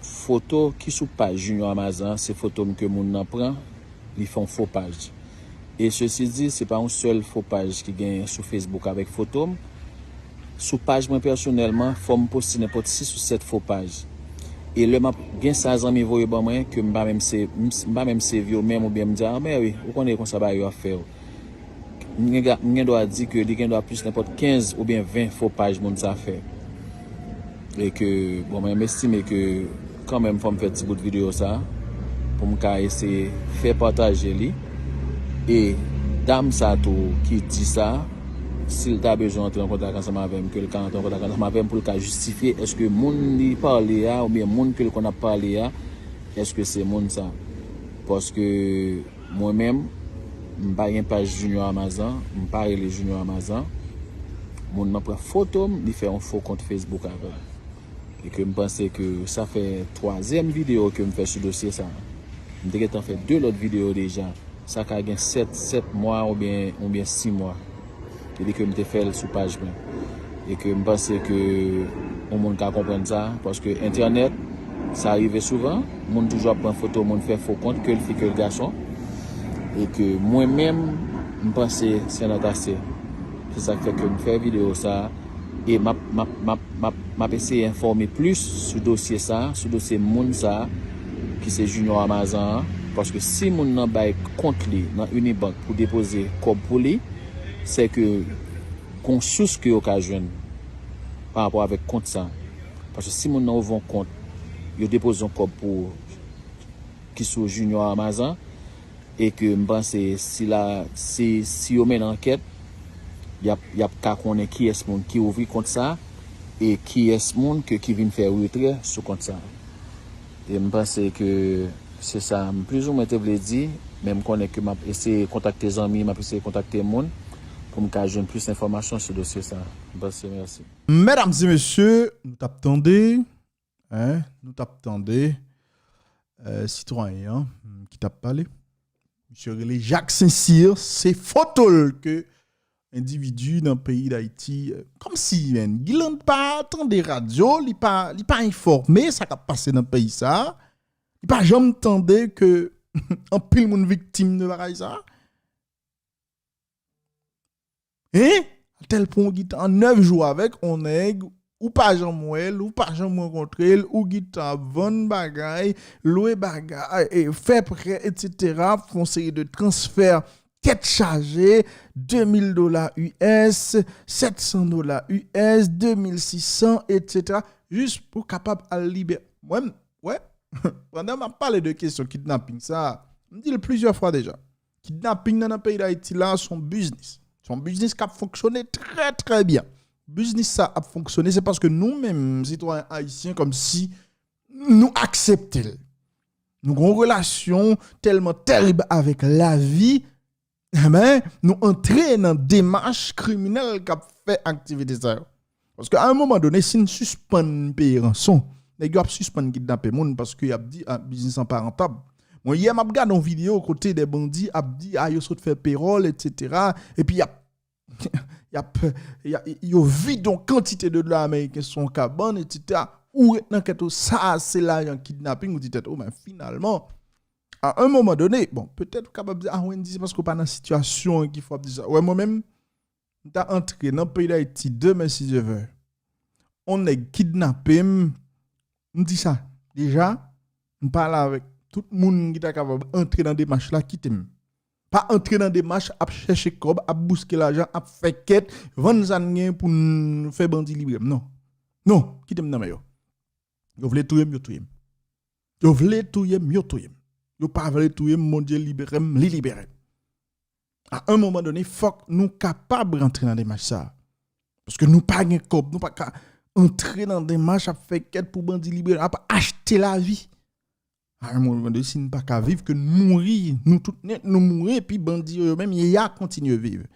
Foto ki sou paj Junior Amazan, se foto m ke moun nan pran, li fè yon fo paj. E sesi di, se pa yon sèl fo paj ki genyen sou Facebook avèk foto m. Sou paj mwen pèsonèlman, fò m poste nenpòt sis ou sèt fo paj. E lè m ap gen sa zanmi voye ban mwen, ke m pa menm se, m, m pa menm save yo menm, oubyen m di, a, men wi, ou konnen konsa bagay yo ap fè yo. M gen, ga- m gen dwa di ke li gen dwa plis nenpòt kenz oubyen ven fo paj moun sa fè. E ke, bon, mwen, m estime ke kanmenm fò m fè ti bout videyo sa pou m ka eseye fè pataje li. E dam sa tou ki di sa, si l ta bezwen antre an kontak ansanm avè m, ke l ka antre an kontak ansanm avè m pou l ka jistifye èske moun li pale a oubyen moun ke l konn ap pale a, èske se moun sa. Paske mwen menm, m pa gen paj Junior Amazan, m pa rele Junior Amazan. Moun nan pran foto m, li fè yon fo kont Facebook avè m. E ke m panse ke sa fè twazyèm videyo ke m fè sou dosye sa. M te gentan fè de lòt videyo deja. Sa ka gen sèt, sèt mwa oubyen, oubyen sis mwa. Depi ke m te fè l sou paj mwen. E ke m panse ke yon moun ka konprann sa, paske entènèt, sa rive souvan, moun toujou ap pran foto moun fè fo kont, ke l fi, ke l gason. E ke mwen menm, m panse se nan tase. Se sa k fè ke m fè videyo sa, e m ap, m ap, m ap, m ap, m ap eseye enfòme plis sou dosye sa, sou dosye moun sa, ki se Junior Amazan an, paske si moun nan bay kont li nan Unibank pou depoze kòb pou li, se ke gon sous ke yo ka jwenn pa rapò avèk kont sa. Paske si moun nan ouvè yon kont, yo depoze yon kòb pou ki sou Junior Amazan, e ke m panse si la, si, si yo mennen ankèt, y ap, y ap ka konnen kiyès moun ki ouvri kont sa, e kiyès moun ke ki vin fè retrè sou kont sa. E m panse ke se sa m plizoumwen te vle di, men m konnen ke m ap eseye kontakte zanmi, m ap eseye kontakte moun pou m ka jwenn plis enfòmasyon sou dosye sa. M panse, mèsi. Medam e mesye, nou t ap tande, en, nou t ap tande, eh, sitwayen an, hmm, ki t ap pale. Misye rele Jacques Saint-Cyr, se foto l ke endividi nan peyi Dayiti, eh, kòmsi, menn, Guirlande pa tande radyo, li pa, li pa enfòme sa k ap pase nan peyi sa. Li pa janm tande ke anpil moun viktim de bagay sa. Hein? Atèl pwen w gentan nèf jou avèk on nèg, ou pa janm wè l, ou pa janm rankontre l, ou gentan ap vann bagay, lwe bagay, e, fè prè, etsetera, fè on seri de transfè tèt chaje, de mil dola U S, sèt san dola U S, de mil sis san, etsetera, jis pou kapab al libere. Mwen, m, wè, pandan m ap pale de kesyon kidnaping sa, m di l plizyè fwa deja. Kidnaping nan, nan peyi Dayiti la, se yon biznis. Se yon biznis k ap fonksyone trè, trè byen. Biznis sa ap fonksyone, se paske nou menm, sitwayen ayisyen, kòmsi nou aksepte l. Nou gen yon relasyon tèlman tèrib avèk lavi, enben, nou antre nan demach kriminèl k ap fè aktivite sa yo. Paske a yon moman done, si n sispann peye ranson, nèg yo ap sispann kidnape moun paske y ap di, "Ah, biznis lan pa rantab." Mwen, yè, m ap gade yon videyo kote de bandi ap di, "Ah, yo sot fè pewòl, etsetera." Epi y ap, y ap, y ap, yo vide yon kantite de dola ameriken sou yon kabann, etsetera. Ou ret nan kèt ou, sa a se lajan kidnaping, ou di tèt ou, "Men finalman, a yon moman done," bon, petèt ou kapab di, "Ah, Wendy, se paske w pa nan sitiyasyon an ki fè w ap di sa." Wè, mwen menm, m ta antre nan peyi Dayiti demen si Dye vle. On nèg kidnape m, m di sa. Deja, m pale avèk tout moun ki ta kapab antre nan demach la, kite m. Pa antre nan demach ap chèche kòb, ap bouske lajan, ap fè kèt, vann sa n gen pou n fè bandi libre m. Non. Non, kite m nan men yo. Yo vle touye m, yo touye m. Yo vle touye m, yo touye m. Yo pa vle touye m, Bondye libere m, li libere m. A yon moman done, fòk nou kapab rantre nan demach sa a. Paske nou pa gen kòb, nou pa ka antre nan demach ap fè kèt pou bandi libere, ap achte lavi. A yon moman done, si n pa ka viv, ke n mouri, nou tout nèt, nou mouri, epi bandi yo, yo menm, y a kontinye viv.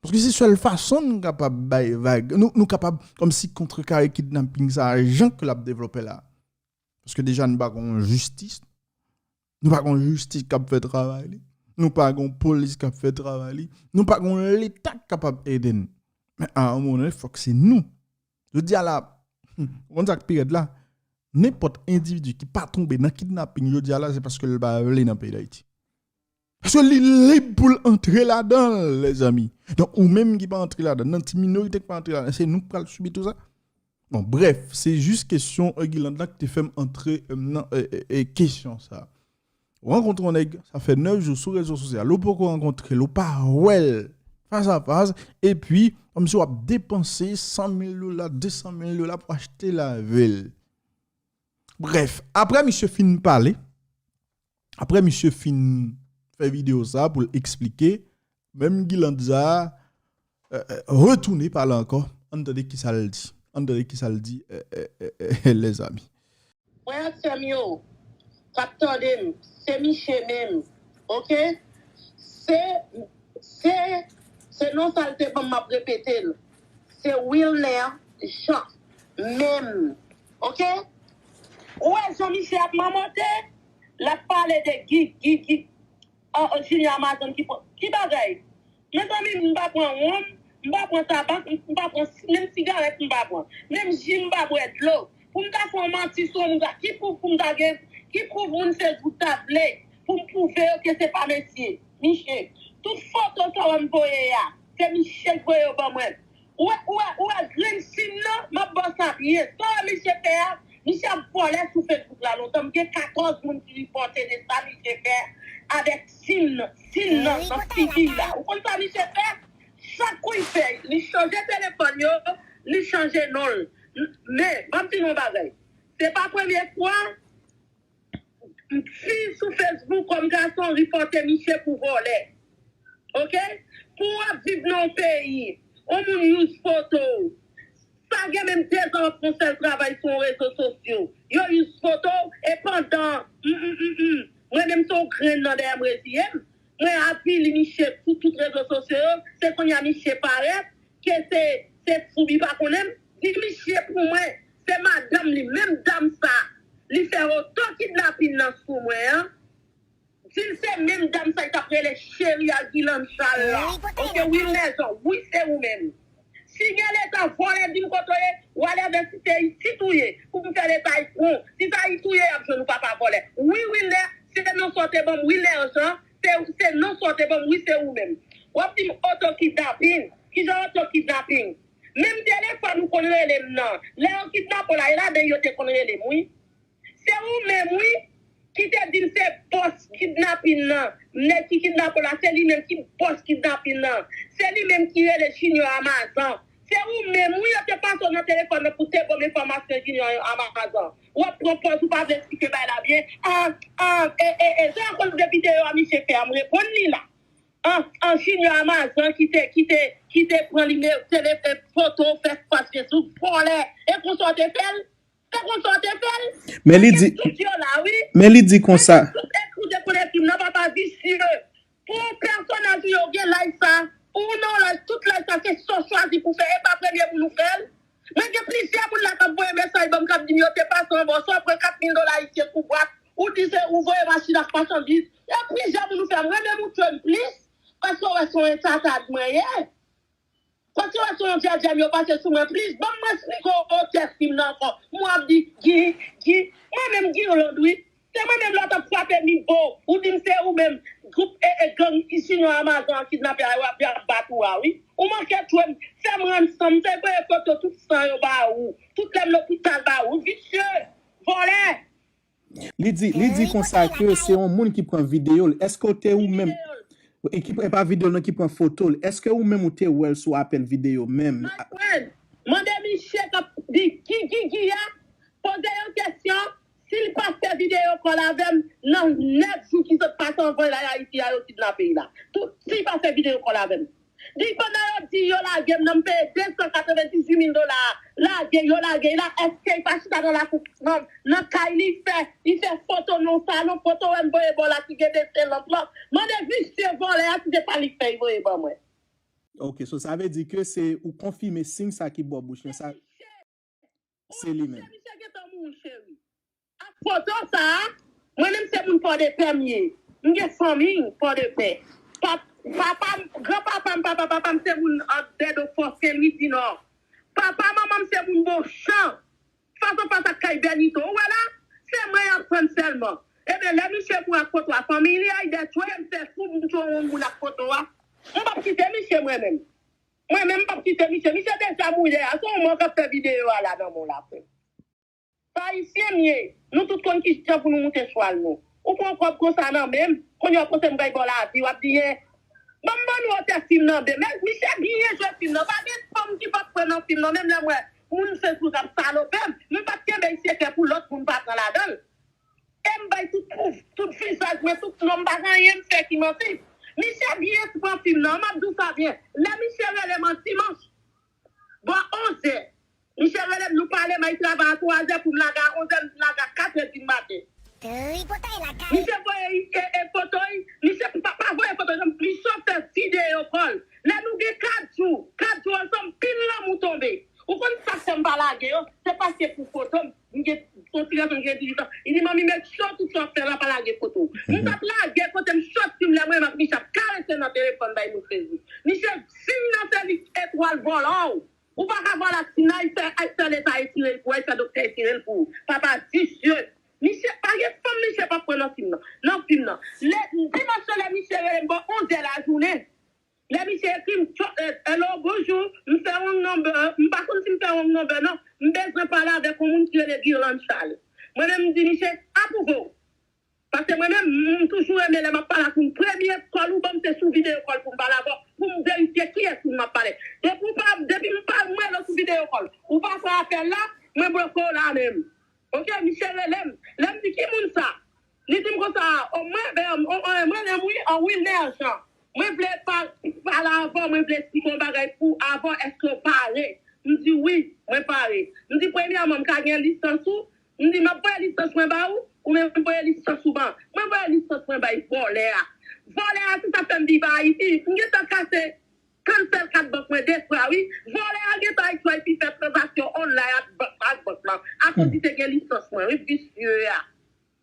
Paske se sèl fason n kapab bay vag, nou, nou kapab kòmsi kontrekare kidnaping sa a, jan ke l ap devlope la. Paske deja nou pa gon jistis, nou pa gon jistis k ap fè travay li, nou pa gon polis k ap fè travay li, nou pa gon leta k kapab ede n. Men a yon moman done, fòk se nou. Jodi a la, hmm, ou konn sa k pi rèd la? Nenpòt endividi ki pa tonbe nan kidnaping jodi a la, se paske l pa vle nan peyi Dayiti. Paske li lib pou l antre ladan l, lèzanmi. Donk, ou menm ki pa antre ladan, nan ti minorite ki pa antre ladan, se nou k pral sibi tou sa. Bon, brèf, se jis kesyon Guirlande la ki te fè m antre, euh, nan, euh, euh, euh, kesyon sa. Ou rankontre yon nèg, sa fè nèf jou sou rezo sosyal, ou poko rankontre l, ou pa wè l fas a fas, epi, kòmsi w ap depanse san mil dola, de san mil dola pou achte lavi l. Brèf, apre misye fin pale, apre misye fin fè videyo sa pou l eksplike, menm Guirlande sa, euh, euh, retounen pale ankò. Ann tande kisa l di. Ann tande kisa l di, euh, euh, euh, euh, lèzanmi. Frè ak sè m yo, k ap tande m, se Miche menm, oke? Se, se, se non sa l te ban m, m ap repete l. Se Wilner Jean menm, oke? Ou wè jan Miche ap mamote? L ap pale de Guy, Guy, Guy, ah, ah, Junior Amazon ki pran, ki bagay? Mezanmi, m pa pran wonm, m pa pran tabak, m pa pran si-, menm sigarèt m pa pran. Menm ji m pa bwè dlo. Pou m ta fè yon manti sou yon moun sa, ki pwouv pou m ta gen, ki pwouv moun Facebook ta vle pou m pwouve yo ke se pa mesye, Miche? Tout foto sa w wè m voye a, se Miche k voye yo ban mwen. Ou wè, ou wè, ou wè grenn sim nan, m ap ba w sa byen. Sa w wè misye fè a, misye ap vòlè sou Facebook la lontan. M gen katòz moun ki ripòte de sa misye fè avèk sim nan, sim nan, nan figi l la. Ou konn sa misye fè? Chak kou l fè, li chanje telefòn yo, li chanje non l. Men, ban m di nou yon bagay. Se pa premye fwa fi sou Facebook kòm gason ripòte misye pou vòlè. Oke? Pou w ap viv nan yon peyi, yon moun use foto w. Sa gen menm de zan w ap fè yon sèl travay sou yon rezo sosyo. Yo use foto w, e pandan, mm, mm, mm, mm, mwen menm se yon grenn nan dèyè m reziye m. Mwen avili misye sou tout rezo sosyo yo, se kounye a misye parèt, ke se, se fou li pa konnen m. Di misye pou mwen, se madanm li, menm dam sa, li fè oto kidnapin nan sou mwen an. Si l se menm dam sa, li t ap rele cheri a Guirlande Charles la. Oke, wi, Wilner Jean, wi, se ou menm. Si gen leta vòlè di m kote w ye, w ale avè si se isit ou ye, pou m fè leta y pran. Si se Ayiti w ye, y ap jwenn ou papa vòlè. Wi, Wilner, se non sa w te ban m, Wilner Jean, se, se non sa w te ban m, wi, se ou menm. W ap di m oto kidnapin. Kijan oto kidnapin? Menm telefòn ou konn rele m nan. Lè yo kidnape w la, e ladan yo te konn rele m, wi. Se ou menm, wi, ki te di m se bòs kidnapin nan. Nèg ki kidnape w la, se li menm ki bòs kidnapin nan. Se li menm ki rele Junior Amazon. Se ou menm, wi, yo te pase w nan telefòn nan pou te ban m enfòmasyon Junior Amazon. W ap pran pòz ou pa vle eksplike bagay la byen. Ah, ah, e, e, e, se akoz de videyo a misye fè a, m reponn li la. an, an Junior Amazon ki te, ki te, ki te pran li, me, tele, e, foto, fè fas Facebook, vòlè. E konsa w te fè l? E konsa w te fè l? Men li di, Tout yo la, wi. Men li di konsa. Tout, e, ou te konnen fim nan, papa visye. Pou pèsonaj ou yo gen live sa, pou ou nan live, tout live sa, se sa w chwazi pou fè, e pa premye moun ou fè l. Mwen gen plizyè moun la k ap voye mesaj ban m, k ap di m yo te pase anba w, sa w pran kat mil dola ayisyen sou bwat, ou di se ou voye machin ak machandiz. E plizyè moun ou fè, mwen menm ou tchwe m plis, paske w wè se yon entata mwen ye. Paske w wè se yon djèdjè m yo pase sou mwen plis, ban m mwen esplike w otè fim nan ankò. Mwen ap di, Gi, Gi, mwen menm Guirlande, wi. Se mwen menm lè w t ap frape Mibo, ou di m se ou menm, gwoup e, e gang Junior Amazon an kidnapè a, yo ap, y ap bat ou a, wi. Ou manke tchwe m, fè m rann san m, fè voye foto tout san yo ba ou, tout lè m lopital ba ou, visye, vòlè. Li di, li di konsa ke se yon moun ki pran videyo l. Èske w te ou menm, e ki, e pa videyo l non, ki pran foto l? Èske ou menm ou te wè l sou apèl videyo menm? My friend, mande misye k ap di Gi, Gi, Gi a, poze yon kesyon, si l pa fè videyo call avè m nan nèf jou ki sot pase anvan l al Ayiti a, yo kidnape l la. Tout, si l pa fè videyo call avè m. Di pandan yo di yo lage m nan, m peye de san katrevendizuit mil dola, lage, yo lage l la, èske l pa chita nan lakou nan, nan kay li, fè, li fè foto nan yon salon, foto wè m voye ba w la ki gen desen lanp lan, mande visye vòlè a si se pa li k fè l voye ban mwen. Ok, so sa vle di ke se ou konfime siy sa ki bò bouch mwen, sa se li menm. Misye gentan mouri, cheri. Ak foto sa a, mwen menm se moun Pòdepè m ye. M gen fanmi Pòdepè. Pap, papa m, granpapa m, papa papa m se moun, ah, Dèdo Fò, Sen Lwi di Nò. Papa manman m se moun Bochan. Fas an fas ak kay Bènito. Ou wè la? Se mwen y ap tann sèlman. Ebyen, lè misye mouri ak foto a, fanmi li ay dètwe m fè fou m tchwe yon moun ak foto a. M p ap kite misye mwen menm. Mwen menm m p ap kite misye. Misye deja mouri dèyè a. Se yon mò k ap fè videyo a la nan men w la, frè m. Se Ayisyen m ye. Nou tout konn kijan pou nou moute chwal nou. Ou pran kòb konsa nan men m, kounye a w panse m pral ba w lavi, w ap di, en. Ban m ban nou otè fim nan byen. Men misye byen jwe fim nan. Pa gen fanm ki pa t pran nan fim nan. Menm lè m wè moun Facebook ap salope m, mwen pa t kenbe l sekre pou lòt moun pa pran ladan l. E m bay tout pwouv, tout vizaj mwen, tout non m, pa gen anyen m fè ki manti. Misye byen pran fim nan, m ap di w sa byen. Lè misye rele m an dimanch, bò onzè, misye rele m, nou pale, m al travay a twazè pou m lage a onzè, m lage a katrè di maten. Tripotay lakay. Misye voye e, e foto l, misye pa, pa voye foto l, misye fè videyo call. Lè nou gen kat jou, kat jou ansanm, pil lanmou tonbe. Ou konn sa k fè m pa lage yo? Se paske pou foto m, m gen, yon ti gason ki gen dizuit an. Li di, manmi, make sure tout sa w ap fè la, pa lage foto w. M t ap lage kote m sòti m lè mwen menm ak misye ap karese nan telefòn bay moun Facebook. Misye fin nan se li etwal vòlò w. Ou pa ka vòlò ak ti nan, ay fè, ay fè leta etire l pou ou, ay fè doktè etire l pou ou. Papa visye. Misye, pa gen fanm misye p ap pran nan fim nan. Nan fim nan. Lè, dimanch lan, lè misye rele m bò onzè lajounen. Lè misye ekri m, tchò, eh, hello, bonjou, m fè wrong number, m pa konn si m fè wrong number non, m bezwen pale avèk yon moun ki rele Guirlande Charles. Mwen menm m di misye, apwouve w. Paske mwen menm, m toujou renmen lè m ap pale ak moun, premye call ou ban m se sou videyo call pou m pale avè w, pou m verifye kiyès moun m ap pale. Depi w pa, depi m pa, m rele w sou videyo call, ou pa pran apèl la, mwen bloke w la menm. Ok, misye rele m. Lè m di, ki moun sa? Li di m konsa, o, mwen, ben, o, o, mwen renmen wi, an Wilner Jean. Mwen vle pa, pale avè w, mwen vle eksplike yon bagay pou avè w, èske w pare? M di, wi, mwen pare. M di, premyèman, m ka gen lisans ou? M di, m ap voye lisans mwen ba ou, ou menm voye lisans ou ban. Mwen voye lisans mwen bay vòlè a. Vòlè a, se sa k fè m viv Ayiti. M gentan kase cancel kat bank mwen de fwa, wi. Vòlè a gentan X Y P fè tranzaksyon online ak bank, ak bank lan. Akoz li te gen lisans mwen, wi, visye a.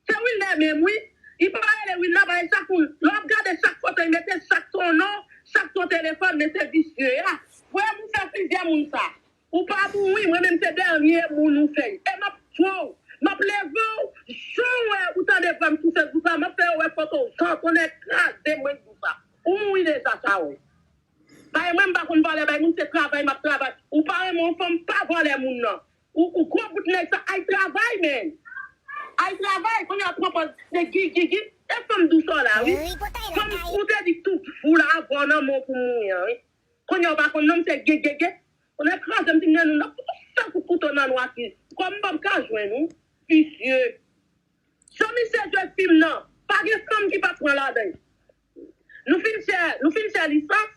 Se Wilner menm, wi. Li pa rele Wilner, paske chak moun, lè w ap gade chak foto, li mete chak ton non, chak ton telefòn, men se visye a. Frè m, ou fè plizyè moun sa. Ou pa mouri, mwen menm se dènye moun ou fè. E m ap tchwe w. M ap leve w, jan w wè ou tande vwa m sou Facebook la, m ap fè yo wè foto w, jan tonnè kraze mwen di w sa. Ou mouri deja, sa w. Bay mwen, m pa konn vòlè, bay moun se travay, m ap travay. Ou pa renmen yon fanm, pa vòlè moun nan. Ou, ou gwo bout nèg sa, ay travay, men. Ay travay, kounye a pran pòz, se Gi, Gi, Gi. E fanm dous sa w la, wi. Fanm, ou te di tout fou la, avè w nan men w pou mouri an, wi. Kounye a w pa konn non m se Gi, Gi, Gi. Kounye a kraze m di m nan nou, n ap fout ou sèl kout kouto nan nwa ki, kòm m p ap ka jwenn ou, visye. Jan misye jwe fim nan, pa gen fanm ki pa pran ladan l. Nou fin chè, nou fin chè lisans.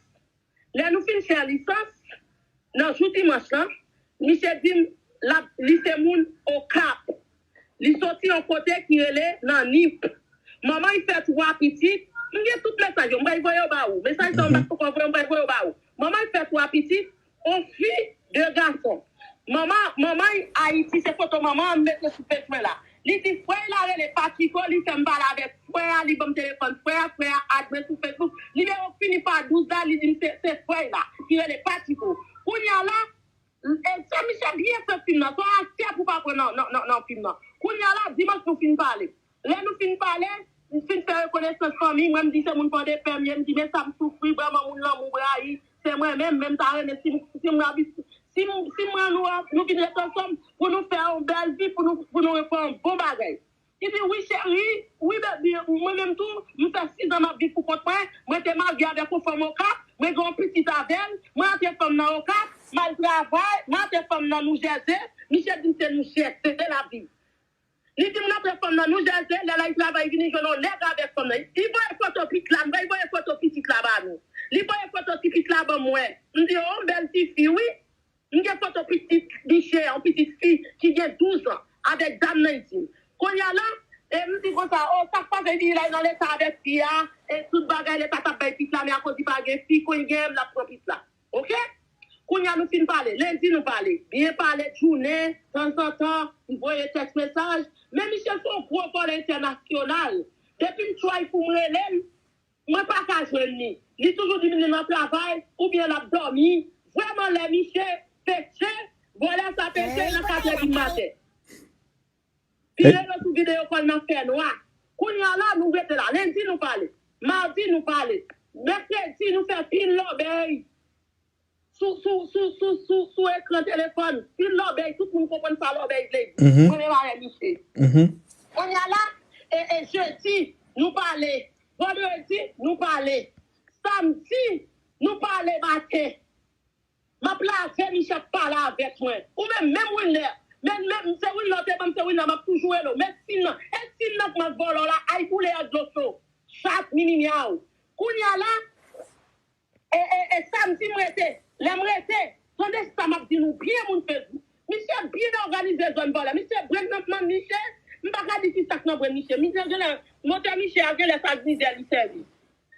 Lè nou fin chè lisans, nan jou dimanch lan, misye di m l ap, li se moun Okap. Li soti yon kote ki rele nan Nip. Manman l fè twa pitit. M gen tout mesaj yo, m pral voye yo ba ou. Mesaj sa yo m pa t poko voye, m pral voye yo ba ou. Manman l fè twa pitit, on fi, de gason. Manman, manman l Ayiti, se foto manman an m mete sou pej mwen la. Li di frè l la rele Patiko, li fè m pale avèk frè a, li ban m telefòn frè a, frè a add mwen sou Facebook. Nimewo k fini pa douz la, li di m se, se frè l la, ki rele Patiko. Kounye a la, e, se misye byen fè fim nan, se yon aktè pou pa pran nan, nan, nan, nan fim nan. Kounye a la, dimanch nou fin pale. Lè nou fin pale, m fin fè rekonesans fanmi, mwen m di se moun Fòdepè m ye, m di men sa m soufri, vrèman moun lanmou m rayi, se mwen menm, men m ta renmen si m, si m rabi, si m, si mwen nou, nou vin ret ansanm pou nou fè yon bèl vi, pou nou, pou nou fè yon bon bagay. Li di wi cheri, wi baby, mwen menm tou, m fè sis an m ap viv pou kont mwen, mwen te marye avèk yon fanm Okap, mwen gen yon pitit avè l, mwen antre fanm nan Okap, m al travay, mwen antre fanm nan Noujèze, misye di m se Noujèze lavi. Li di m l antre fanm nan Noujèze, lè l al travay vini jwenn yon nèg avèk fanm nan. Li voye foto pitit la, m bay voye foto pitit la ba nou. Li voye foto ti pitit la ban mwen. M di o, yon bèl ti fi wi. M gen foto pitit misye, yon pitit fi ki gen douz an, avèk dam nan isit. Kounye a la, e m di konsa, o, sa k pase, li di l al nan leta avèk fi a, e tout bagay leta t ap bay pitit la, men akoz li pa gen fi, kon l genyen, l ap pran pitit la. Oke? Kounye a nou fin pale. Lendi nou pale. Byen pale jounen, tanzantan, m voye tèks mesaj. Men misye se yon gwo vòlè entènasyonal. Depi m try pou m rele l, mwen pa ka jwenn li. Li toujou di m li nan travay oubyen l ap dòmi. Vrèman lè misye peche, vòlè sa peche nan katrè di maten. Vire yo sou videyo kòl nan fènwa. Kounye a la, nou rete la. Lendi nou pale. Madi nou pale. Mèkredi nou fè pil lòbèy. Sou, sou, sou, sou, sou, sou ekran telefòn, pil lòbèy, tout moun konprann sa lòbèy vle di. Mwen menm avè misye. Kounye a la, e, e jedi, nou pale. Vandredi, nou pale. Samdi, nou pale maten. M ap lave, misye ap pale avèk mwen. Ou menm, menm Wilner. Men, men, se Wilner, te ban m, se Wilner, m ap toujou rele w. Men Tim nan, e Tim nan k mèt vòlè w la, ay boule an dlo cho. Chat, mimi myaw. Kounye a la, e, e, e samdi m rete. Lè m rete, tande sa m ap di nou byen, moun Facebook. Misye byen òganize zòn vòlè. Misye brenn nan, nan misye, m pa ka di ki sa k nan brenn misye. Misye genlè, motè misye a genlè sa k mizè li sèvi.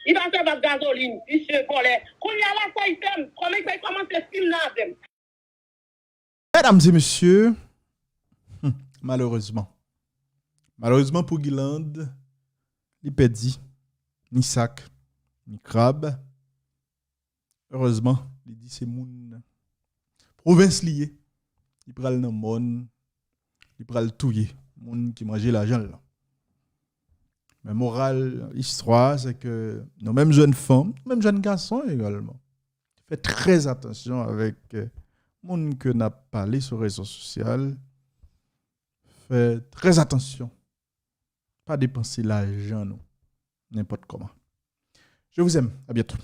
Li pa sèvi ak gazolin, visye vòlè. Kounye a la, sa li fè m, kòman li fè kòmanse fim nan avè m. Medam e mesye, hmm, malerezman. Malerezman pou Guilande, li pèdi ni sak, ni krab. Erezman, li di se moun pwovens li ye. Li pral nan mòn, li pral touye moun ki manje lajan l lan. Men moral istwa, se ke nou menm jèn fanm, nou menm jèn gason egalman, fè trè atansyon avèk, eh, moun ke n ap pale sou rezo sosyal. Fè trè atansyon. Pa depanse lajan nou nenpòt kòman. Je vous aime. À bientôt.